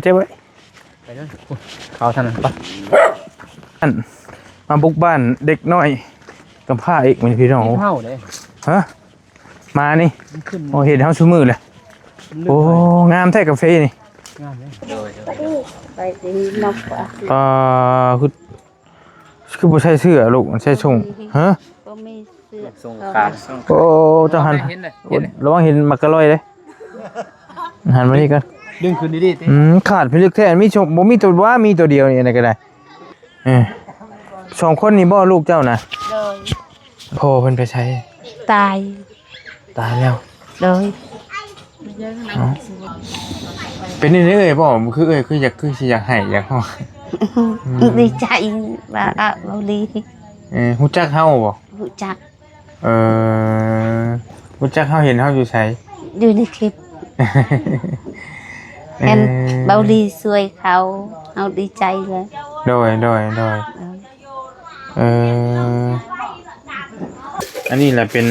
ເຈັບໄວ້ ໄປເດີ ເຂົ້າທາງນັ້ນໄປ. ອັນ ມາບຸກບ້ານເດັກນ້ອຍກຳພ້າອີກ ແມ່ນພີ່ນ້ອງ. ເຮົາເດ້ ຮະ ມານີ້ ໂອ້ ເຫັນເຮົາຊຸມື້ແຫຼະ. ໂອ້ ງາມແທ້ກາເຟນີ້ ງາມເດ້. ໂດຍ ໂດຍ ໄປດີນອກ ອ່າ ຄື ຄືບໍ່ໃສ່ເສື້ອລູກ ໃສ່ໂສ້ງ ຮະ ບໍ່ມີເສື້ອ ໂອ້ ເຈົ້າຫັນ ລະວັງເຫັນໝາກກະລອຍເດ້. ຫັນມານີ້ກ່ອນ ດຶງຂຶ້ນດີໆ ອືມ ຂາດພິລຶກແທ້ ມີ ບໍ່ມີຕົວ ວ່າມີຕົວດຽວນີ້ ອັນນັ້ນກໍໄດ້. ເອີ ສອງຄົນນີ້ບໍ່ ລູກເຈົ້ານະ? ໂດຍ. ພໍ່ເພິ່ນໄປໃສ? ຕາຍ ຕາຍແລ້ວ. ໂດຍ. ເອົ້າ ເປັນນີ້ເອື້ອຍບໍ່? ຄືເອື້ອຍ ຄືຢາກ ຄືຊິຢາກໄຫ້ຢາກຮ້ອງ ອືມ ດີໃຈວ່າ ອ່ະ ເວົ້າລີ. ເອີ ຮູ້ຈັກເຮົາບໍ່? ຮູ້ຈັກ. ເອີ ຮູ້ຈັກເຮົາ ເຫັນເຮົາຢູ່ໃສ? ຢູ່ໃນຄລິບ ເອີ ເຫັນເບົາລີຊ່ວຍເຂົາ ເຮົາດີໃຈເລີຍ. ໂດຍ ໂດຍ ໂດຍ. ເອີ ເອີ ອັນນີ້ລະເປັນ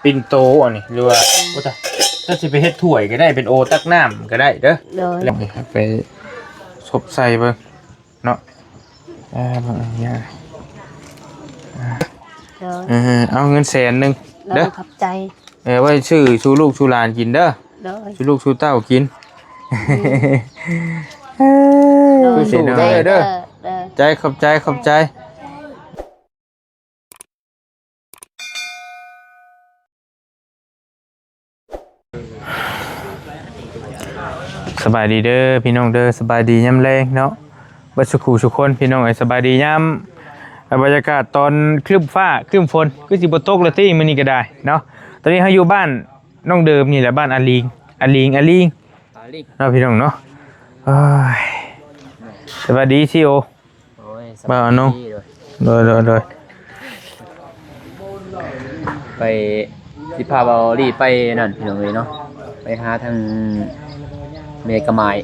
ປິ່ນໂຕອັນນີ້ ຫຼືວ່າ ໂອ້ ຕາຍ ເຈົ້າຊິໄປເຮັດຖ້ວຍກໍໄດ້ ເປັນໂອຕັກນ້ຳກໍໄດ້ເດີ. ໂດຍ. ໄປສົບໃສ່ເບິ່ງ ເນາະ ເອີ ເອີ ເອົາເງິນແສນໜຶ່ງເດີ ຂອບໃຈ. ເອີ ໄວ້ຊື້ສູ່ລູກສູ່ຫຼານກິນເດີ ໂດຍ ສູ່ລູກສູ່ເຕົ້າກິນ. ໂດຍ ສູ້ໆເດີ ເດີ ເດີ ໃຈ ຂອບໃຈ ຂອບໃຈ. ສະບາຍດີເດີພີ່ນ້ອງເດີ ສະບາຍດີຍາມແລງເນາະ ເບິດສຸຂູສຸຄົນພີ່ນ້ອງເອີຍ. ສະບາຍດີຍາມ ບັນຍາກາດຕອນຄຶ້ມຟ້າຄຶ້ມຝົນ ຄືຊິບໍ່ຕົກລະຕິມື້ນີ້ກໍໄດ້ເນາະ. ຕອນນີ້ເຮົາຢູ່ບ້ານນ້ອງເດີມນີ້ແຫຼະ ບ້ານອາລີງ ອາລີງ ອາລີງ ອາລີງເນາະ ພີ່ນ້ອງເນາະ. ໂອ້ຍ ສະບາຍດີຊີໂອ. ໂອ້ຍ ສະບາຍດີ ໂດຍ ໂດຍ ໂດຍ ໂດຍ. ໄປ ຊິພາເບົາລີໄປນັ້ນພີ່ນ້ອງເອີຍເນາະ ໄປຫາທາງແມ່ກະໝ້າຍ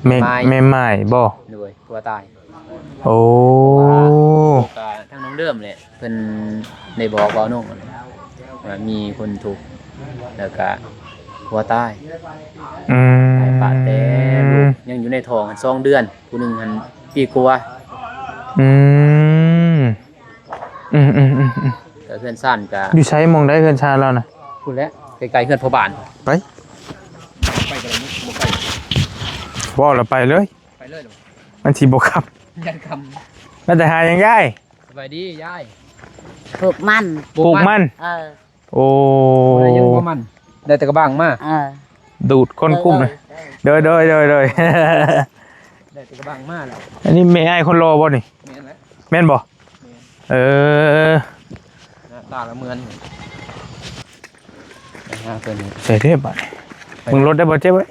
ແມ່ ແມ່ໝ້າຍບໍ່? ໂດຍ ຜົວຕາຍ. ໂອ້ ກະທາງນ້ອງເດີມແຫຼະ ເພິ່ນໄດ້ບອກເວົ້ານ້ອງຫັ້ນແຫຼະ ວ່າມີຄົນທຸກ ແລ້ວກະຜົວຕາຍ. ອືມ ຕາຍປະແຕ່ລູກຍັງຢູ່ໃນທ້ອງສອງເດືອນ ຜູ້ໜຶ່ງຫັ້ນປີກວ່າ. ອືມ ອືມໆໆໆ ແລ້ວເຮືອນຊານກະ ຢູ່ໃສ? ໝ່ອງໃດເຮືອນຊານລາວນະ? ພຸ້ນແຫຼະ ໃກ້ໆເຮືອນພໍ່ບ້ານ. ໄປ ໄປກໍໄດ້ ບໍ່ໄປ ເວົ້າແລ້ວໄປເລີຍ ໄປເລີຍ ມັນຊິບໍ່ຄ່ຳ ຢ້ານຄ່ຳ. ມາແຕ່ຫາຫຍັງຍາຍ? ສະບາຍດີຍາຍ. ປູກມັນ ປູກມັນ ເອີ. ໂອ້ ບໍ່ໄດ້ຫຍັງບໍ່ມັນ ໄດ້ແຕ່ກະບັງມາ. ເອີ ດູດຄົນກຸ້ມນະ. ເອີ ເອີ ໂດຍ ໂດຍ ໂດຍ ໂດຍ ໄດ້ແຕ່ກະບັງມາແລ້ວ. ອັນນີ້ແມ່ອ້າຍຄົນຫຼໍ່ບໍ່ນີ້? ແມ່ນແຫຼະ. ແມ່ນບໍ່? ແມ່ນ. ເອີ ໜ້າຕາລະເໝືອນ. ໄປຫາເພິ່ນ ໃສ່ເທບບາດນີ້. ເບິ່ງລົດໄດ້ບໍ່ ເຈັບໄວ້.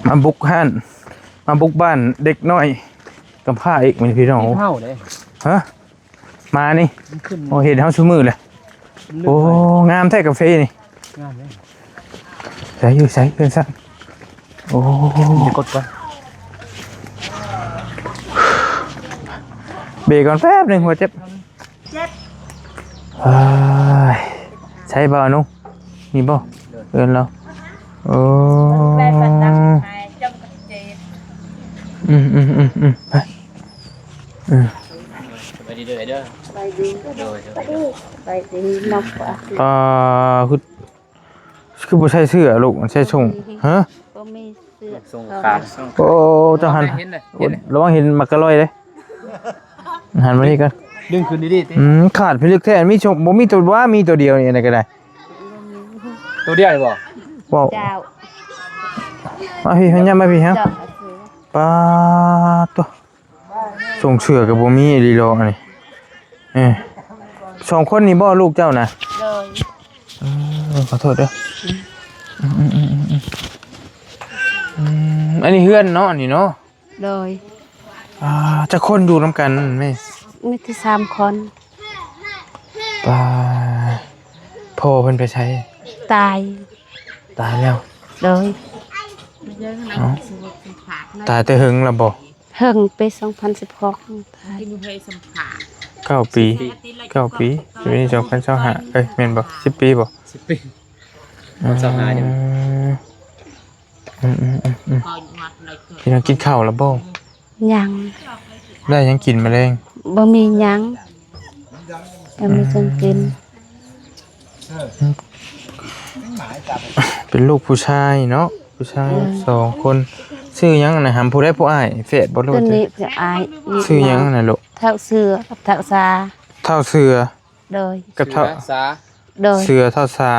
ມາບຸກຮ້ານ ມາບຸກບ້ານເດັກນ້ອຍກຳພ້າອີກ ແມ່ນພີ່ນ້ອງ. ເຮົາເດ້ ຮະ ມານີ້ ໂອ້ ເຫັນເຮົາຊຸມື້ແຫຼະ. ໂອ້ ງາມແທ້ກາເຟນີ້ ງາມເດ້. ໃສ ຢູ່ໃສເພື່ອນຊັ້ນ? ໂອ້ ກົດກ່ອນ ເບຣກກ່ອນແປັບໜຶ່ງ ຫົວເຈັບ ເຈັບ. ເອີຍ ໃສບໍ່ອະນຸ? ນີ້ບໍ່? ເອີ້ນລາວ. ໂອ້ ແປນບັນດັງໃຫ້ຈຳກັບເຈດ. ອືມໆໆໆ ໄປ. ເອີ ສະບາຍດີເດີ ເດີ ສະບາຍດີ ໂດຍ ສະບາຍດີ ສະບາຍດີນອກ. ອ່າ ຄື ຄືບໍ່ໃສ່ເສື້ອລູກ ໃສ່ໂສ້ງ ຮະ ບໍ່ມີເສື້ອ ໂອ້ ເຈົ້າຫັນ ລະວັງເຫັນໝາກກະລອຍເດ້. ຫັນມານີ້ກ່ອນ ດຶງຂຶ້ນດີໆ ອືມ ຂາດພິລຶກແທ້. ມີໂຊ ບໍ່ມີຕົວ ວ່າມີຕົວດຽວນີ້ ອັນນັ້ນກໍໄດ້ ຕົວດຽວນີ້ບໍ່? ເວົ້າ ເຈົ້າ ມາພີ່ ມາ ມາພີ່ ຮະ ປາດໂທ້. ສົ່ງເສື້ອກໍບໍ່ມີອີ່ຫຼີເນາະ ອັນນີ້. ເອີ ສອງຄົນນີ້ບໍ່ ລູກເຈົ້ານະ? ໂດຍ. ເອີ ຂໍໂທດເດີ. ອືມ ອືມ ອັນນີ້ເຮືອນເນາະ ອັນນີ້ເນາະ? ໂດຍ. ອ່າ ຈັກຄົນຢູ່ນຳກັນແມ່? ມີແຕ່ສາມຄົນ. ປ້າ ພໍ່ເພິ່ນໄປໃສ? ຕາຍ ຕາຍແລ້ວ. ໂດຍ. ເອົ້າ ຕາຍແຕ່ເຫິງແລ້ວບໍ່? ເຫິງ ປີສອງພັນສິບຫົກ ເກົ້າປີ ເກົ້າປີ ປີນີ້ສອງພັນຊາວຫ້າ ເອີຍ ແມ່ນບໍ່? ສິບປີບໍ່? ສິບປີ ອືມ ຊາວຫ້ານີ້. ອືມໆໆ ພີ່ນ້ອງກິນເຂົ້າແລ້ວບໍ່? ຍັງ. ໄດ້ຫຍັງກິນມາແລງ? ບໍ່ມີຫຍັງ ບໍ່ມີຫຍັງກິນ. ເປັນລູກຜູ້ຊາຍເນາະ ຜູ້ຊາຍ ເອີ ສອງຄົນ. ຊື່ຫຍັງນະຫຳ? ຜູ້ໃດຜູ້ອ້າຍ ແຝດບໍ່ ຫຼືວ່າ ຕົວນີ້ຜູ້ອ້າຍ. ຊື່ຫຍັງນະລູກ? ທ້າວເສືອກັບທ້າວສາ. ທ້າວເສືອ ໂດຍ ກັບທ້າວ ເສືອສາ. ໂດຍ ເສືອ ທ້າວສາ.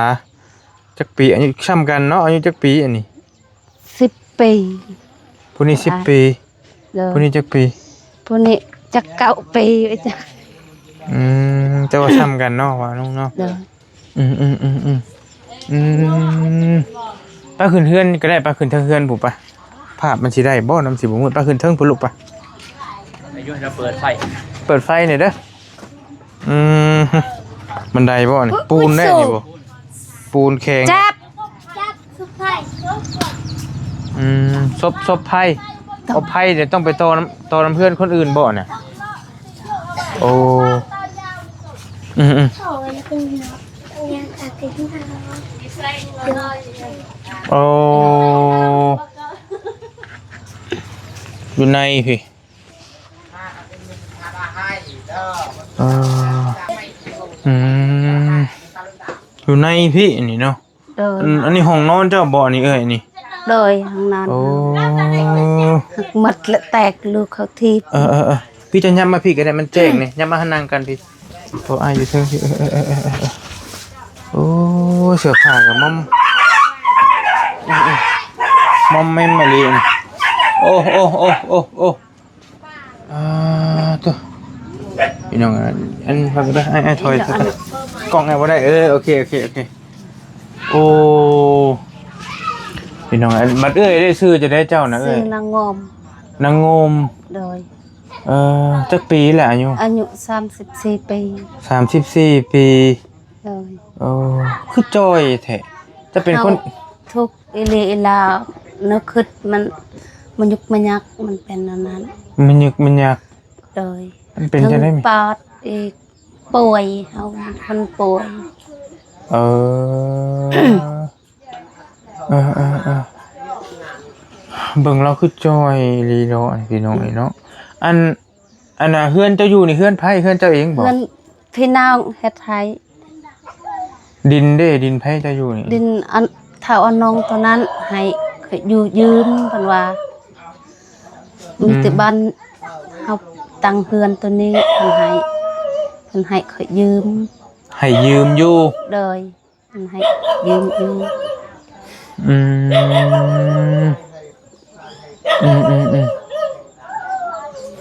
ຈັກປີ? ອາຍຸຊ່ຳກັນເນາະ. ອາຍຸຈັກປີອັນນີ້? ສິບປີ. ຜູ້ນີ້ສິບປີ. ໂດຍ ຜູ້ນີ້ຈັກປີ? ຜູ້ນີ້ຈັກເກົ້າປີ ອືມ ແຕ່ວ່າຊ່ຳກັນເນາະ ວ່ານ້ອງເນາະ. ໂດຍ ອືມໆໆໆ ອືມ ໄປຂຶ້ນເຮືອນກໍໄດ້ ໄປຂຶ້ນເທິງເຮືອນພຸ້ນປະ. ພາບມັນຊິໄດ້ບໍ່? ນຳຊິບໍ່ມືດ. ໄປຂຶ້ນເທິງພຸ້ນລູກປະ. ເປີດໄຟ ເປີດໄຟນີ້ເດີ. ອືມ ບັນໄດບໍ່ນີ້? ປູນໄດ້ນີ້ບໍ່? ປູນແຂງ. ຈັບ ຈັບສົບໄພ. ອືມ ສົບ ສົບໄພ. ເອົາໄພນີ້ຕ້ອງໄປຕໍ່ນຳ ຕໍ່ນຳເຮືອນຄົນອື່ນບໍ່ນະ? ໂອ້ ອືມໆ ໂອ້ ຢູ່ໃນພີ້. ເອີ ອືມ ຢູ່ໃນພີ້ນີ້ເນາະ. ໂດຍ ອັນ ອັນນີ້ຫ້ອງນອນເຈົ້າບໍ່ນີ້ເອື້ອຍນີ້? ໂດຍ ຫ້ອງນອນ. ໂອ້ ໝົດລະແຕກ ລູກເຂົາຖີບ. ເອີໆໆ ພີ່ເຈົ້າຫຍັບມາພີ້ກໍໄດ້ ມັນແຈ້ງນີ້. ຫຍັບມາຫັ້ນນັ່ງກັນພີ້. ໂອ້ ອ້າຍຢູ່ເທິງພີ້. ເອີໆໆໆ ໂອ້ ເສື້ອຜ້າກໍໝອມ ອືມໆ ໝອມແມມອີ່ຫຼີ. ໂອ້ໆໆໆ ອ່າ ໂທ້ ພີ່ນ້ອງ ອັນ ອັນ ຟັງເດີ ອ້າຍ ອ້າຍຖອຍ ອັນ ກ້ອງອ້າຍບໍ່ໄດ້. ເອີ ໂອເຄ ໂອເຄ ໂອເຄ. ໂອ້ ພີ່ນ້ອງ ອັນ ບັດເອື້ອຍໄດ້ ຊື່ຈັ່ງໃດເຈົ້ານະເອື້ອຍ? ຊື່ນາງງົມ. ນາງງົມ. ໂດຍ ເອີ ຈັກປີລະອາຍຸ? ອາຍຸສາມສິບສີ່ປີ. ສາມສິບສີ່ປີ. ໂດຍ ໂອ້ ຄືຈ່ອຍແທ້. ຈະເປັນຄົນ ເຮົາທຸກອີ່ຫຼີອີ່ຫຼາ ນຶກຄຶດມັນ ມະຍຸກມະຍັກ ມັນເປັນແນວນັ້ນ ມະຍຸກມະຍັກ. ໂດຍ ມັນເປັນຈັ່ງໃດ? ເຖິງປອດອີກ ປ່ວຍ ເຮົາມັນປ່ວຍ. ເອີ ເອີໆໆ ເບິ່ງລາວຄືຈ່ອຍອີ່ຫຼີເນາະ ພີ່ນ້ອງເອີຍເນາະ. ອັນ ອັນນ່າ ເຮືອນເຈົ້າຢູ່ນີ້ ເຮືອນໃຜ? ເຮືອນເຈົ້າເອງບໍ່? ເຮືອນພີ່ນ້ອງເຮັດໃຫ້. ດິນເດ້? ດິນໃຜເຈົ້າຢູ່ນີ້? ດິນອັນ ທ້າວອານົງຕົວນັ້ນໃຫ້ຂ້ອຍຢູ່ຢືມ ເພິ່ນວ່າ ອືມ ມີແຕ່ບ້ານເຮົາຕັ້ງເຮືອນຕົວນີ້ ເພິ່ນໃຫ້ ເພິ່ນໃຫ້ຂ້ອຍຢືມ. ໃຫ້ຢືມຢູ່? ໂດຍ ເພິ່ນໃຫ້ຢືມຢູ່. ອືມ ອືມໆ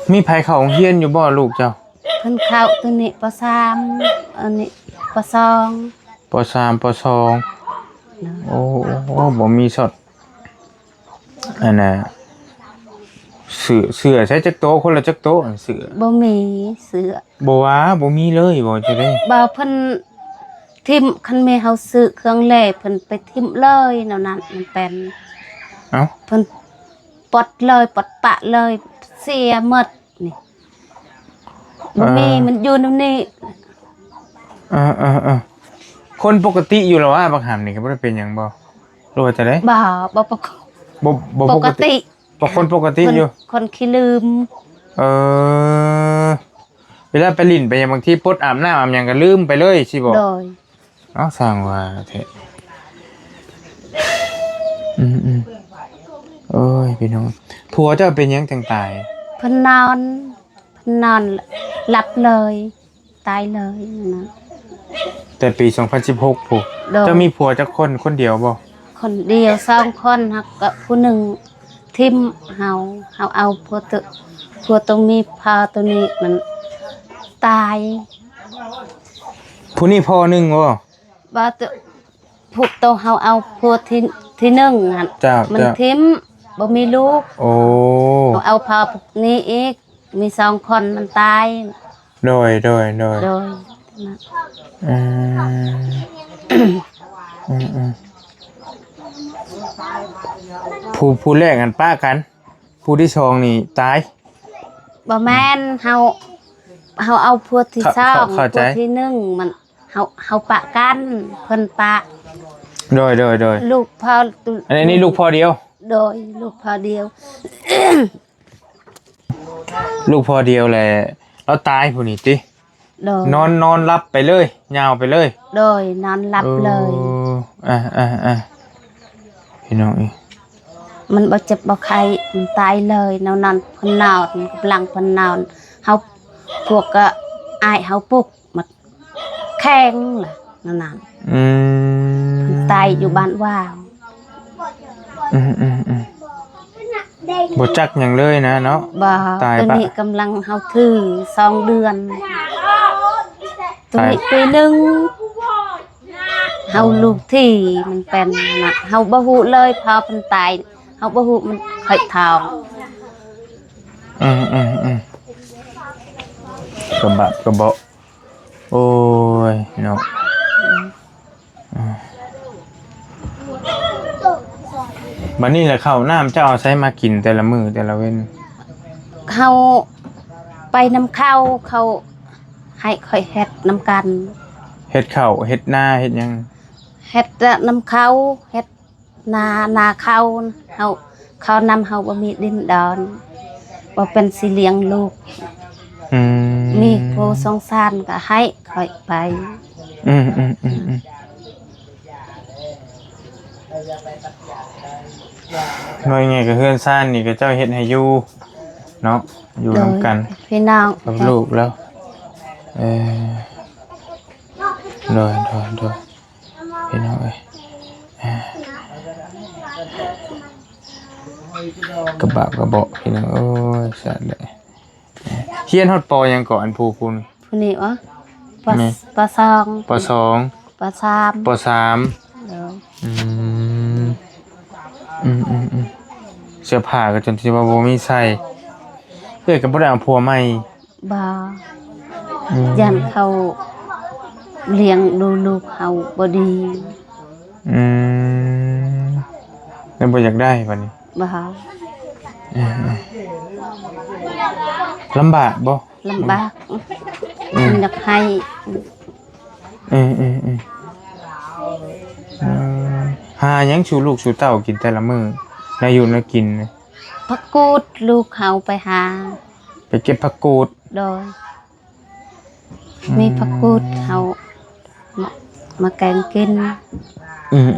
ໆ ມີໃຜເຂົ້າໂຮງຮຽນຢູ່ບໍ່ ລູກເຈົ້າ? ເພິ່ນເຂົ້າຕົວນີ້ ປໍສາມ ອັນນີ້ ປໍສອງ. ປໍສາມ ປໍສອງ. ໂດຍ ໂອ້ ບໍ່ມີຊອດ ອັນນ່າ ເສື້ອ ເສື້ອໃຊ້ຈັກໂຕ? ຄົນລະຈັກໂຕເສື້ອ? ບໍ່ມີເສື້ອ. ບໍ່ວ່າ ບໍ່ມີເລີຍບໍ່? ຈັ່ງໃດ? ບໍ່ ເພິ່ນຖິ້ມ ຄັນແມ່ນເຮົາຊື້ເຄື່ອງແລ່ ເພິ່ນໄປຖິ້ມເລີຍ ແນວນັ້ນມັນເປັນ. ເອົ້າ ເພິ່ນປົດເລີຍ ປົດປະເລີຍ ເສຍໝົດ. ນີ້ ບໍ່ມີ ເອີ ມັນຢູ່ນຳນີ້. ເອີໆໆ ຄົນປົກກະຕິຢູ່ລະວ່າ ບັກຫຳນີ້ກໍບໍ່ໄດ້ເປັນຫຍັງບໍ່ ຫຼືວ່າຈັ່ງໃດ? ບໍ່ ບໍ່ປົກກະຕິ ບໍ່ ບໍ່ປົກກະຕິ ບໍ່ຄົນປົກກະຕິຢູ່ ຄົນຂີ້ລືມ. ເອີ ເວລາໄປຫຼິ້ນໄປຫຍັງ ບາງທີປົດອາບນ້ຳອາບຫຍັງກໍລືມໄປເລີຍຊີ້ບໍ່? ໂດຍ. ເອົ້າ ຊ່າງວ່າແທ້. ອືມໆ ໂອ້ຍ ພີ່ນ້ອງ ຜົວເຈົ້າເປັນຫຍັງຈັ່ງຕາຍ? ເພິ່ນນອນ ເພິ່ນນອນຫຼັບເລີຍ ຕາຍເລີຍນະ. ແຕ່ປີສອງພັນສິບຫົກພຸ້ນ. ໂດຍ. ເຈົ້າມີຜົວຈັກຄົນ? ຄົນດຽວບໍ່? ຄົນດຽວ ສອງຄົນ ຫາກະຜູ້ໜຶ່ງ ຖິ້ມເຮົາ ເຮົາເອົາຜົວໂຕ ຜົວໂຕມີພໍ່ໂຕນີ້ມັນຕາຍ. ຜູ້ນີ້ພໍ່ໜຶ່ງບໍ່? ບໍ່ໂຕ ຜູ້ໂຕເຮົາເອົາຜົວທີ ທີໜຶ່ງຫັ້ນ ເຈົ້າ ມັນ ເຈົ້າ ຖິ້ມ ບໍ່ມີລູກ. ໂອ້ ເຮົາເອົາພໍ່ຜູ້ນີ້ອີກ ມີສອງຄົນ ມັນຕາຍ. ໂດຍ ໂດຍ ໂດຍ ໂດຍ ອືມ ອືມໆ ຜູ້ ຜູ້ແລກຫັ້ນປະກັນ ຜູ້ທີສອງນີ້ຕາຍ. ບໍ່ແມ່ນ ເຮົາ ເຮົາເອົາຜົວທີສອງ ເຂົ້າ ເຂົ້າໃຈ ຜົວທີໜຶ່ງມັນ ເຮົາ ເຮົາປະກັນ ເພິ່ນປະ. ໂດຍ ໂດຍ ໂດຍ ລູກພໍ່ ອັນນີ້ລູກພໍ່ດຽວ. ໂດຍ ລູກພໍ່ດຽວ ລູກພໍ່ດຽວແຫຼະ ລາວຕາຍຜູ້ນີ້ຕິ? ໂດຍ ນອນ ນອນຫຼັບໄປເລີຍ ຍາວໄປເລີຍ? ໂດຍ ນອນຫຼັບເລີຍ. ເອີ ອ່າໆໆ ພີ່ນ້ອງເອີຍ ມັນບໍ່ເຈັບບໍ່ໄຂ້ ມັນຕາຍເລີຍ. ແນວນັ້ນເພິ່ນນອນ ກຳລັງເພິ່ນນອນ ເຮົາ ພວກກໍອ້າຍເຮົາປຸກ ມັນແຂງລະ ແນວນັ້ນ. ອືມ ເພິ່ນຕາຍຢູ່ບ້ານວ່າງ. ອືມໆໆ ບໍ່ຈັກຫຍັງເລີຍນະເນາະ. ບໍ່ ຕາຍ ໂຕນີ້ກຳລັງເຮົາຖືສອງເດືອນ ໂຕນີ້ປີໜຶ່ງ ເຮົາລູກທີ່ມັນເປັນນະ ເຮົາບໍ່ຮູ້ເລີຍ ພໍເພິ່ນຕາຍ ເຮົາບໍ່ຮູ້ມັນເຄີຍທ້ອງ. ອືມໆໆ ກະບາບກະເບາະ ໂອ້ຍເນາະ. ອືມ ບັດນີ້ລະເຂົ້ານ້ຳເຈົ້າເອົາໃສມາກິນແຕ່ລະມື້ແຕ່ລະເວັນ? ເຮົາໄປນຳເຂົາ ເຂົາໃຫ້ຂ້ອຍເຮັດນຳກັນ. ເຮັດເຂົ້າເຮັດນາເຮັດຫຍັງ? ເຮັດນຳເຂົາ ເຮັດນາ ນາເຂົາ ເຮົາ ເຂົານຳເຮົາບໍ່ມີດິນດອນ ບໍ່ເປັນຊິລ້ຽງລູກ. ອືມ ມີຜູ້ສົງສານກໍໃຫ້ຂ້ອຍໄປ. ອືມໆໆໆ ວ່າງ່າຍໆກໍເຮືອນຊານນີ້ເຂົາເຈົ້າເຮັດໃຫ້ຢູ່ເນາະ ຢູ່ນຳກັນ ໂດຍ ພີ່ນ້ອງ ກັບລູກແລ້ວ. ເອີ ໂດຍໆໆ ພີ່ນ້ອງເອີຍ ກະບາບກະເບາະ ພີ່ນ້ອງເອີຍ ສາດເລີຍ. ຮຽນຮອດ ປ ຫຍັງເກາະ ອັນຜູ້ ຜູ້ນີ້? ຜູ້ນີ້ຫວາ? ປ ແມ່ນ ປ ສອງ ປ ສອງ ປ ສາມ ປ ສາມ. ໂດຍ ອືມ ອືມໆໆ ເສື້ອຜ້າກໍຈົນຊິວ່າບໍ່ມີໃສ່. ເອື້ອຍກໍບໍ່ໄດ້ເອົາຜົວໃໝ່? ບໍ່ ອືມ ຢ້ານເຂົາລ້ຽງດູລູກເຮົາບໍ່ດີ. ອືມ ແລ້ວບໍ່ຢາກໄດ້ບັດນີ້? ບໍ່ ເອີ ລຳບາກບໍ່? ລຳບາກ ອືມ ມັນຢາກໃຫ້. ເອີໆໆ ຫາຫຍັງສູ່ລູກສູ່ເຕົ້າກິນແຕ່ລະມື້ ແນວຢູ່ແນວກິນ? ຜັກກູດ ລູກເຮົາໄປຫາ ໄປເກັບຜັກກູດ. ໂດຍ ອືມ ມີຜັກກູດ ເຮົາມາ ມາແກງກິນ. ອືມໆ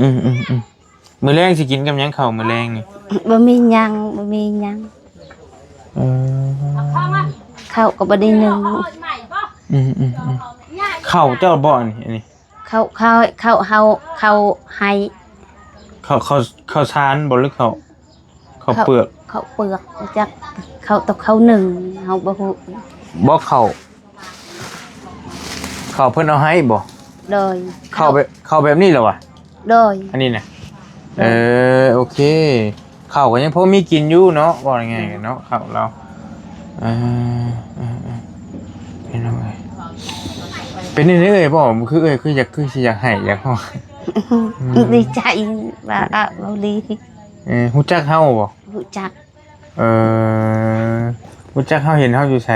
ໆ ມື້ແລງຊິກິນກັບຫຍັງເຂົ້າມື້ແລງນີ້? ບໍ່ມີຫຍັງ ບໍ່ມີຫຍັງ. ເອີ ເຂົ້າກໍບໍ່ໄດ້ໜຶ້ງ. ອືມໆໆ ເຂົ້າເຈົ້າບໍ່ອັນນີ້? ອັນນີ້ ເຂົ້າ ເຂົ້າ ເຂົ້າເຮົາ ເຂົ້າໄຮ່. ເຂົ້າ ເຂົ້າ ເຂົ້າສານບໍ່ ຫຼືເຂົ້າ ເຂົ້າເປືອກ? ເຂົ້າເປືອກ ບໍ່ຈັກ ເຂົ້າ ແຕ່ເຂົ້າໜຶ້ງ ເຮົາບໍ່ຮູ້. ບໍ່ ເຂົ້າ ເຂົ້າເພິ່ນເອົາໃຫ້ບໍ່? ໂດຍ ເຂົ້າແບບ ເຂົ້າແບບນີ້ແຫຼະຫວາ? ໂດຍ ອັນນີ້ນະ. ໂດຍ ເອີ ໂອເຄ ເຂົ້າກໍຍັງພໍມີກິນຢູ່ເນາະ ເວົ້າງ່າຍໆເນາະ ເຂົ້າລາວ. ເອີ ເອີ ເອີ ເປັນແນວໃດເອື້ອຍບໍ່? ຄືເອື້ອຍ ຄືຢາກ ຄືຊິຢາກໄຫ້ຢາກຮ້ອງ. ອືມ ດີໃຈວ່າ ອ່ະ ເວົ້າດີ. ເອີ ຮູ້ຈັກເຮົາບໍ່? ຮູ້ຈັກ. ເອີ ຮູ້ຈັກເຮົາ ເຫັນເຮົາຢູ່ໃສ?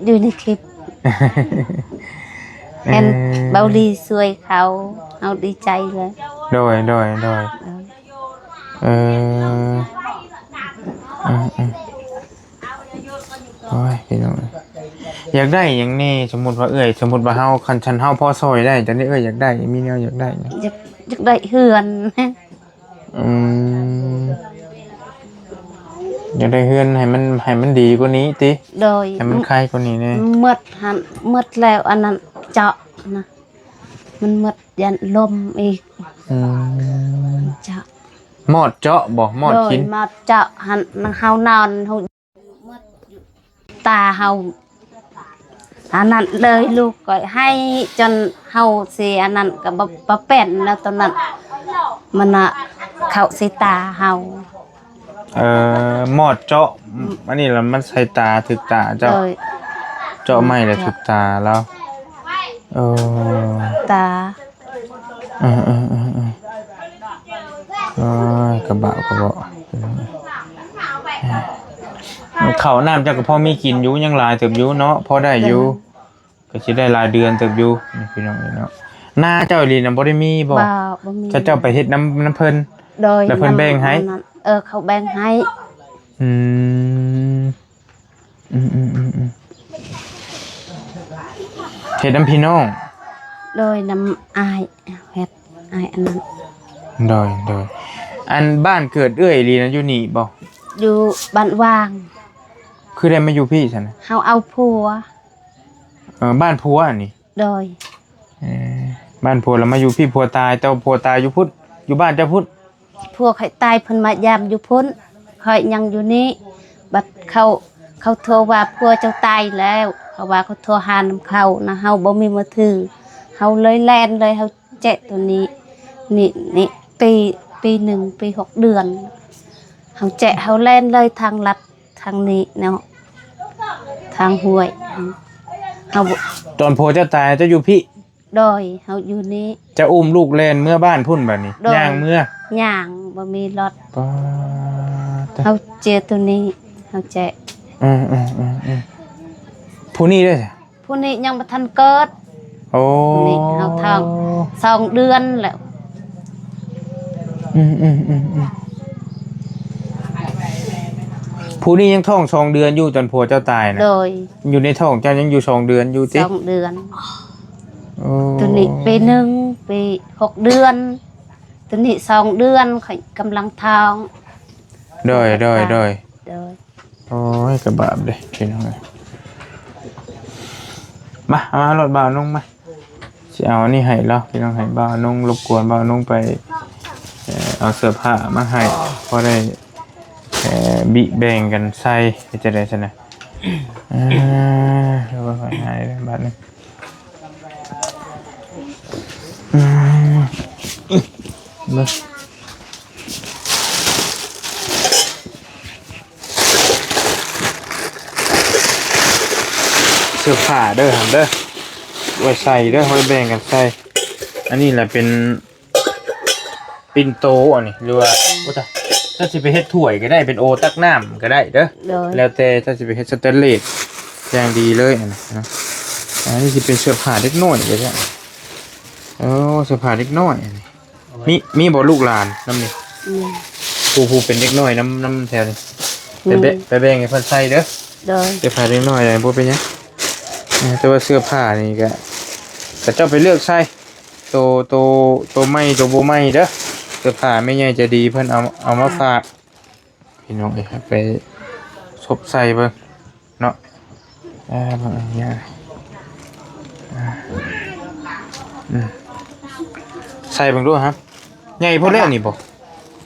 ຢູ່ໃນຄລິບ. ເອີ ເຫັນເບົາລີຊ່ວຍເຂົາ ເຮົາດີໃຈເລີຍ. ໂດຍ ໂດຍ ໂດຍ. ເອີ ເອີ ເອີ ເອີ ໂອ້ຍ ພີ່ນ້ອງ ຢາກໄດ້ຫຍັງແດ່? ສົມມຸດວ່າເອື້ອຍ ສົມມຸດວ່າເຮົາ ຄັນ ຄັນເຮົາພໍຊ່ອຍໄດ້ ຕອນນີ້ເອື້ອຍຢາກໄດ້ ມີແນວຢາກໄດ້ຫຍັງ? ຢາກ ຢາກໄດ້ເຮືອນ. ອືມ ຢາກໄດ້ເຮືອນໃຫ້ມັນ ໃຫ້ມັນດີກວ່ານີ້ຕິ? ໂດຍ ໃຫ້ມັນໄຄກວ່ານີ້ແດ່. ໝົດຫັ້ນ ໝົດແລ້ວ ອັນນັ້ນເຈາະນະ ມັນໝົດ ຢ້ານລົມອີກ. ອືມ ເຈາະ ມອດເຈາະບໍ່? ມອດ ໂດຍ ກິນ ມອດເຈາະຫັ້ນ ເຮົານອນ ເຮົາ ຕາເຮົາ ອັນນັ້ນເລີຍ ລູກກໍໄຫ້ຈົນເຮົາຊິ ອັນນັ້ນກໍບໍ່ ບໍ່ເປັນແລ້ວ ຕອນນັ້ນມັນນະ ເຂົ້າໃສ່ຕາເຮົາ. ເອີ ມອດເຈາະ ອັນນີ້ລະມັນໃສ່ຕາ ຖືກຕາເຈົ້າ. ໂດຍ ເຈາະໄມ້ລະຖືກຕາລາວ. ເອີ ຕາ ເອີໆໆໆ ໂອ້ຍ ກະບາບກະເບາະ. ເຂົ້ານ້ຳເຈົ້າກໍພໍມີກິນຢູ່ ຍັງຫຼາຍເຕີບຢູ່ເນາະ ພໍໄດ້ຢູ່. ໂດຍ ກໍຊິໄດ້ຫຼາຍເດືອນເຕີບຢູ່ ພີ່ນ້ອງເອີຍເນາະ. ນາເຈົ້າອີ່ຫຼີນະບໍ່ໄດ້ມີບໍ່? ບໍ່ ບໍ່ມີ. ເຈົ້າ ເຈົ້າໄປເຮັດນຳ ນຳເພິ່ນ? ໂດຍ ແລ້ວເພິ່ນແບ່ງໃຫ້? ນຳ ເອີ ເຂົາແບ່ງໃຫ້. ອືມ ອືມໆໆໆ ເຮັດນຳພີ່ນ້ອງ? ໂດຍ ນຳອ້າຍເຮັດ ອ້າຍອັນນັ້ນ. ໂດຍໆ ອັນບ້ານເກີດເອື້ອຍອີ່ຫຼີນະ ຢູ່ນີ້ບໍ່? ຢູ່ບ້ານຫວ່າງ. ຄືໄດ້ມາຢູ່ພີ້ຊັ້ນນະ? ເຮົາເອົາຜົວ. ເອີ ບ້ານຜົວອັນນີ້? ໂດຍ ເອີ ບ້ານຜົວແລ້ວມາຢູ່ພີ້ ຜົວຕາຍ ແຕ່ວ່າຜົວຕາຍຢູ່ພຸ້ນ ຢູ່ບ້ານເຈົ້າພຸ້ນ. ຜົວຂ້ອຍຕາຍ ເພິ່ນມາຢາມຢູ່ພຸ້ນ ຂ້ອຍຍັງຢູ່ນີ້. ບັດເຂົາ ເຂົາໂທວ່າຜົວເຈົ້າຕາຍແລ້ວ ເຂົາວ່າເຂົາໂທຫານຳເຂົານະ ເຮົາບໍ່ມີມືຖື ເຮົາເລີຍແລ່ນເລີຍ ເຮົາແຈະໂຕນີ້ ນີ້ ນີ້ ປີ ປີໜຶ່ງ ປີຫົກເດືອນ ເຮົາແຈະ ເຮົາແລ່ນເລີຍທາງລັດ ທາງນີ້ເນາະ ທາງຫ້ວຍ. ເຮົາ ຕອນຜົວເຈົ້າຕາຍເຈົ້າຢູ່ພີ້? ໂດຍ ເຮົາຢູ່ນີ້. ເຈົ້າອຸ້ມລູກແລ່ນເມືອບ້ານພຸ້ນ ບາດນີ້? ໂດຍ ຍ່າງເມືອ? ຍ່າງ ບໍ່ມີລົດ. ປາດ ເຮົາເຈຍໂຕນີ້ ເຮົາແຈະ. ເອີໆໆໆ ຜູ້ນີ້ເດ້? ຜູ້ນີ້ຍັງບໍ່ທັນເກີດ. ໂອ້ ຜູ້ນີ້ເຮົາທ້ອງສອງເດືອນແລ້ວ. ອືມໆໆໆ ຜູ້ນີ້ຍັງທ້ອງສອງເດືອນຢູ່ຕອນຜົວເຈົ້າຕາຍນະ? ໂດຍ ຢູ່ໃນທ້ອງເຈົ້າຍັງຢູ່ສອງເດືອນຢູ່ຕິ? ສອງເດືອນ. ໂອ້ ໂຕນີ້ປີໜຶ່ງ ປີຫົກເດືອນ ໂຕນີ້ສອງເດືອນ ຂ້ອຍກຳລັງທ້ອງ. ໂດຍໆໆ ໂດຍ. ໂອ້ຍ ກະບາບເດ້ພີ່ນ້ອງເອີຍ. ມາ ເອົາມາໂລດ ບ່າວນຸ່ງມາ ຊິເອົາອັນນີ້ໃຫ້ລາວ ພີ່ນ້ອງ ໃຫ້ບ່າວນຸ່ງ ລົບກວນບ່າວນຸ່ງໄປ ເອີ ເອົາເສື້ອຜ້າມາໃຫ້ ພໍໄດ້ ເອີ ບິແບ່ງກັນໃສ່ ເຮັດຈັ່ງໃດຊັ້ນນະ? ເອີ ເອົາໄວ້ໃຫ້ບາດນີ້. ອືມ ເບິ່ງ ເສື້ອຜ້າເດີຫັ້ນເດີ ໄວ້ໃສ່ເດີ ໄວ້ແບ່ງກັນໃສ່. ອັນນີ້ລະເປັນ ປິ່ນໂຕອັນນີ້ ຫຼືວ່າ ໂອ້ຕາຍ ເຈົ້າຊິໄປເຮັດຖ້ວຍກໍໄດ້ ເປັນໂອຕັກນ້ຳກໍໄດ້ເດີ. ໂດຍ ແລ້ວແຕ່ເຈົ້າຊິໄປເຮັດສະແຕນເລດຢ່າງດີເລີຍອັນນີ້ເນາະ. ອັນນີ້ຊິເປັນເສື້ອຜ້າເດັກນ້ອຍກໍໄດ້. ໂອ້ ເສື້ອຜ້າເດັກນ້ອຍອັນນີ້. ມີ ມີບໍ່ລູກຫຼານນຳນີ້? ອືມ ຜູ້ ຜູ້ເປັນເດັກນ້ອຍນຳ ນຳແຖວນີ້ ໄປແບ່ງ ອືມ ໄປແບ່ງໃຫ້ເພິ່ນໃສ່ເດີ. ໂດຍ ເສື້ອຜ້າເດັກນ້ອຍບໍ່ເປັນຫຍັງ. ເອີ ແຕ່ວ່າເສື້ອຜ້ານີ້ກະ ກະເຈົ້າໄປເລືອກໃສ່. ໂຕ ໂຕ ໂຕໃໝ່ ໂຕບໍ່ໃໝ່ເດີ. ເສື້ອຜ້າແມ່ໃຫຍ່ໃຈດີເພິ່ນເອົາ ເອົາມາຝາກ ພີ່ນ້ອງເອີຍ. ໄປຊົບໃສ່ເບິ່ງເນາະ. ເອີ ເບິ່ງອັນນີ້ ອືມ ໃສ່ເບິ່ງດູຮະ. ໃຫຍ່ໂພດແລ້ວນີ້ບໍ່?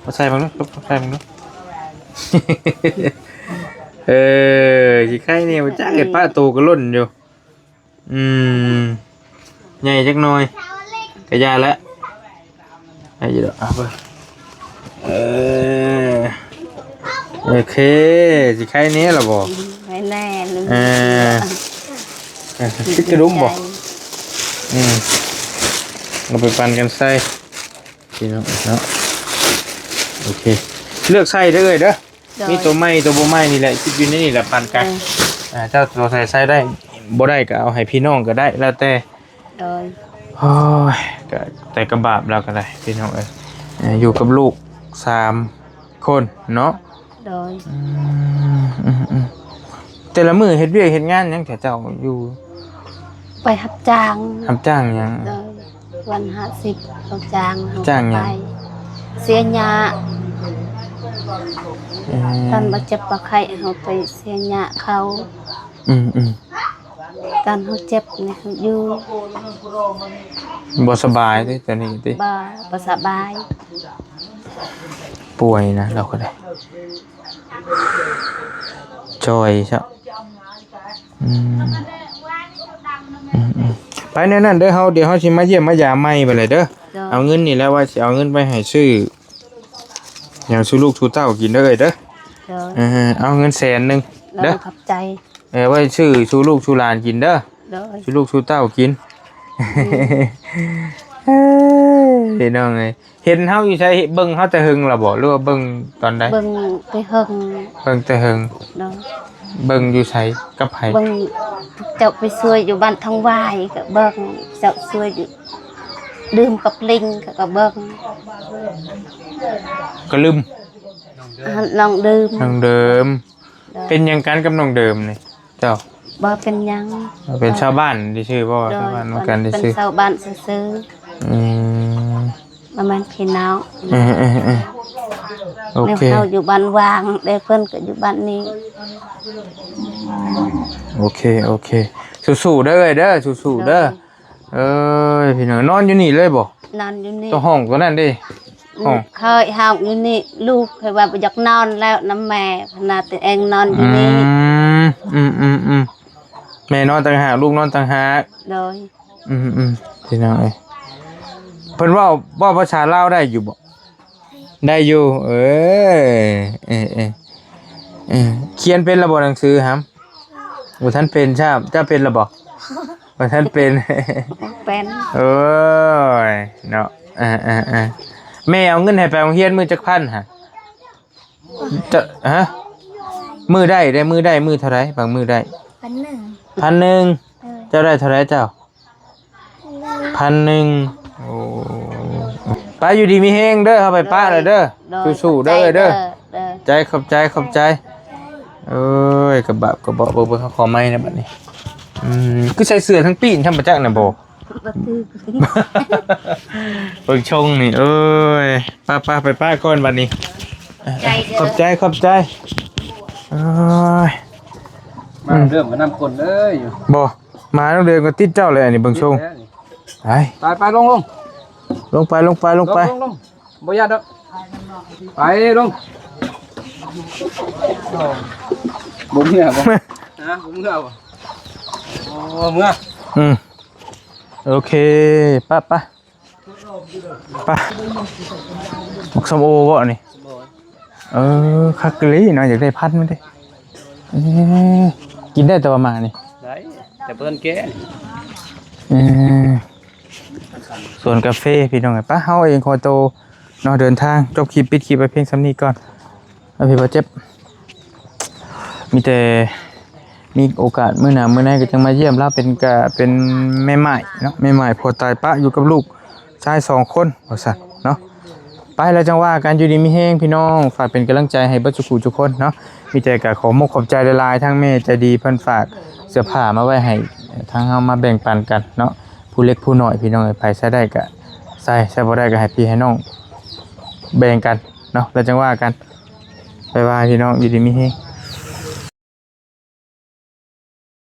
ມາໃສ່ເບິ່ງດູ ໃສ່ເບິ່ງດູ. ເອີ ຊິໄຄແດ່ບໍ່ຈັກ ເອີ ປະໂຕກໍລົ້ນຢູ່. ອືມ ໃຫຍ່ຈັກໜ່ອຍກະຢ່າແຫຼະ. ໄດ້ຢູ່ດອກ ເອົາເບິ່ງ. ເອີ ໂອເຄ ຊິໄຄແດ່ລະບໍ່? ໄດ້ແນ່. ເອີ ເອີ ຕິດກະດຸມບໍ່? ອືມ ເອົາໄປປັ່ນກັນໃສ່ ພີ່ນ້ອງເນາະ. ໂອເຄ ເລືອກໃສ່ເດີເອີຍເດີ. ໂດຍ ມີໂຕໃໝ່ໂຕບໍ່ໃໝ່ນີ້ແຫຼະ ຄິດຢູ່ໃນນີ້ແຫຼະ ປານກາງ. ເອີ ເຈົ້າໂຕໃດໃສ່ໄດ້ ບໍ່ໄດ້ກໍເອົາໃຫ້ພີ່ນ້ອງກໍໄດ້ ແລ້ວແຕ່. ໂດຍ ໂອ້ຍ ກໍ ແຕ່ກໍບາບແລ້ວກໍໄດ້ ພີ່ນ້ອງເອີຍ. ເອີ ຢູ່ກັບລູກສາມຄົນເນາະ. ໂດຍ ອືມ ອືມ ອືມ. ແຕ່ລະມື້ເຮັດວຽກເຮັດງານຫຍັງ ແຕ່ເຈົ້າຢູ່? ໄປຮັບຈ້າງ. ຮັບຈ້າງຫຍັງ? ໂດຍ ວັນຫ້າສິບເຂົາຈ້າງເຮົາ ຈ້າງຫຍັງ? ໄປເສຍຫຍ້າ. ເອີ ຕອນບໍ່ເຈັບບໍ່ໄຂ້ເຮົາໄປເສຍຫຍ້າເຂົາ. ອືມໆ ຕອນເຮົາເຈັບນີ້ເຮົາຢູ່. ບໍ່ສະບາຍຕິ ຕອນນີ້ຕິ? ບໍ່ ບໍ່ສະບາຍ. ປ່ວຍນະ ລາວກໍໄດ້ ຈ່ອຍຊະ. ອືມ ອືມໆ ໄປແນວນັ້ນເດີ ເຮົາ ດຽວເຮົາຊິມາຢ້ຽມມາຢາມໃໝ່ບັດນີ້ເດີ. ໂດຍ ເອົາເງິນນີ້ແຫຼະ ວ່າຊິເອົາເງິນໄປໃຫ້ຊື້ຫຍັງສູ່ລູກສູ່ເຕົ້າກິນເດີເອີຍເດີ. ໂດຍ ເອີ ເອົາເງິນແສນໜຶ່ງເດີ. ໂດຍ ຂອບໃຈ. ເອີ ໄວ້ຊື້ສູ່ລູກສູ່ຫຼານກິນເດີ. ໂດຍ ສູ່ລູກສູ່ເຕົ້າກິນ. ອືມ ເອີຍ ພີ່ນ້ອງເອີຍ. ເຫັນເຮົາຢູ່ໃສ? ເບິ່ງເຮົາແຕ່ເຫິງລະບໍ່ ຫຼືວ່າເບິ່ງຕອນໃດ? ເບິ່ງແຕ່ເຫິງ. ເບິ່ງແຕ່ເຫິງ. ໂດຍ ເບິ່ງຢູ່ໃສ ກັບໃຜ? ເບິ່ງເຈົ້າໄປຊ່ວຍຢູ່ບ້ານທອງຫວາຍ ກໍເບິ່ງເຈົ້າຊ່ວຍຢູ່ ດື່ມກັບລິງ ກໍ ກໍເບິ່ງ ກໍລືມ. ອ່າ ນ້ອງເດີມ ນ້ອງເດີມ. ໂດຍ. ເປັນຫຍັງກັນກັບນ້ອງເດີມນີ້ ເຈົ້າ? ບໍ່ເປັນຫຍັງ. ເປັນຊາວບ້ານຊື່ໆບໍ່? ໂດຍ. ຊາວບ້ານນຳກັນຊື່ໆ. ເປັນຊາວບ້ານຊື່ໆ. ອືມ ບໍ່ແມ່ນພີ່ນ້ອງ. ເອີໆໆ ໂອເຄ. ເຮົາຢູ່ບ້ານຫວ່າງ ແຕ່ເພິ່ນກໍຢູ່ບ້ານນີ້. ໂອເຄ ໂອເຄ ສູ້ໆເດີເອື້ອຍເດີ ສູ້ໆເດີ. ໂດຍ. ເອີຍ ພີ່ນ້ອງ ນອນຢູ່ນີ້ເລີຍບໍ່? ນອນຢູ່ນີ້. ຕົວຫ້ອງຕົວນັ້ນເດ້? ຫ້ອງ ເຄີຍຫ້ອງຢູ່ນີ້ ລູກເຄີຍວ່າບໍ່ຢາກນອນແລ້ວນຳແມ່ ພະນາຕົວເອງນອນຢູ່ນີ້. ອືມ ອືມໆໆ ແມ່ນອນຕ່າງຫາກ ລູກນອນຕ່າງຫາກ. ໂດຍ. ອືມໆ ພີ່ນ້ອງເອີຍ ເພິ່ນເວົ້າ ເວົ້າພາສາລາວໄດ້ຢູ່ບໍ່? ໄດ້ຢູ່. ເອີ ເອີໆໆ ຂຽນເປັນແລ້ວບໍ່ໜັງສືຫຳ? ບໍ່ທັນເປັນຊ້ຳ. ເຈົ້າເປັນແລ້ວບໍ່? ບໍ່ທັນເປັນ. ບໍ່ເປັນ. ໂອ້ຍ ເນາະ. ເອີໆໆ ແມ່ເອົາເງິນໃຫ້ໄປໂຮງຮຽນມື້ຈັກພັນຫະ? ເຈົ້າ ຮະ? ມື້ໄດ້ເດ້ ມື້ໄດ້ ມື້ເທົ່າໃດ? ບາງມື້ໄດ້ ພັນໜຶ່ງ. ພັນໜຶ່ງ. ເອີ. ເຈົ້າໄດ້ເທົ່າໃດເຈົ້າ? ພັນໜຶ່ງ. ໂອ້ ໄປ ຢູ່ດີມີແຮງເດີ ເຮົາໄປປະແລ້ວເດີ. ໂດຍ. ໂດຍ. ສູ້ໆເດີເອື້ອຍເດີ. ຂອບໃຈເດີ. ໂດຍ. ໃຈ ຂອບໃຈ ຂອບໃຈ. ໂອ້ຍ ກະບາບກະເບາະ ເບິ່ງໆ ເຮົາຂໍໄມ້ນະບັດນີ້. ອືມ ຄືໃສ່ເສື້ອທັງປີນ ທຳມະຈັກນະບໍ່? ບໍ່ຖືກ. ເບິ່ງຊົງນີ້ ໂອ້ຍ ໄປໆ ໄປປະກ່ອນບັດນີ້. ໃຈເດີ. ຂອບໃຈ ຂອບໃຈ. ໂອ້ຍ ມາເລີ່ມມານຳຄົນເລີຍ. ບໍ່ ມາເດີກະຕິດເຈົ້າແຫຼະນີ້ ເບິ່ງຊົງ. ໄປ ໄປໆ ລົງໆ ລົງໄປ ລົງໄປ ລົງໄປ. ລົງໆ ບໍ່ຢ້ານດອກ. ໄປລົງ. ບໍ່ເມື່ອບໍ່? ຮະ ບໍ່ເມື່ອບໍ່? ໂອ້ ເມື່ອ. ອືມ ໂອເຄ ປະ ປະ ປະ. ບັກສົ້ມໂອບໍ່ນີ້? ເອີ ຄັກອີ່ຫຼີເນາະ ຢາກໄດ້ພັນມັນເດ້. ເອີ ກິນໄດ້ແຕ່ວ່າໝາກນີ້? ໄດ້ ແຕ່ເພິ່ນແກ່. ເອີ ສວນກາເຟພີ່ນ້ອງເອີຍ. ປະ ເຮົາເອງຂໍໂຕເນາະ ເດີນທາງ ຈົບຄລິບ ປິດຄລິບໄວ້ພຽງສ່ຳນີ້ກ່ອນ. ເອົາ ພີ່ບໍ່ເຈັບ ມີແຕ່ ມີໂອກາດມື້ໜ້າມື້ໃນກໍຈັ່ງມາຢ້ຽມລາວ. ເປັນ ກະເປັນແມ່ໝ້າຍເນາະ ແມ່ໝ້າຍຜົວຕາຍປະຢູ່ກັບລູກຊາຍສອງຄົນວ່າຊັ້ນເນາະ. ໄປ ແລ້ວຈັ່ງວ່າກັນ ຢູ່ດີມີແຮງພີ່ນ້ອງ. ຝາກເປັນກຳລັງໃຈໃຫ້ເບິດສູ່ຜູ້ສູ່ຄົນເນາະ. ມີແຕ່ກະຂໍມຸກຂອບໃຈຫຼາຍໆ ທາງແມ່ໃຈດີເພິ່ນຝາກເສື້ອຜ້າມາໄວ້ໃຫ້ທາງເຮົາມາແບ່ງປັນກັນເນາະ ຜູ້ເລັກຜູ້ນ້ອຍພີ່ນ້ອງເອີຍ. ໃຜໃຊ້ໄດ້ກະໃຊ້ ໃຊ້ບໍ່ໄດ້ກະໃຫ້ພີ່ໃຫ້ນ້ອງແບ່ງກັນເນາະ ແລ້ວຈັ່ງວ່າກັນ. ບາຍບາຍພີ່ນ້ອງ ຢູ່ດີມີແຮງ.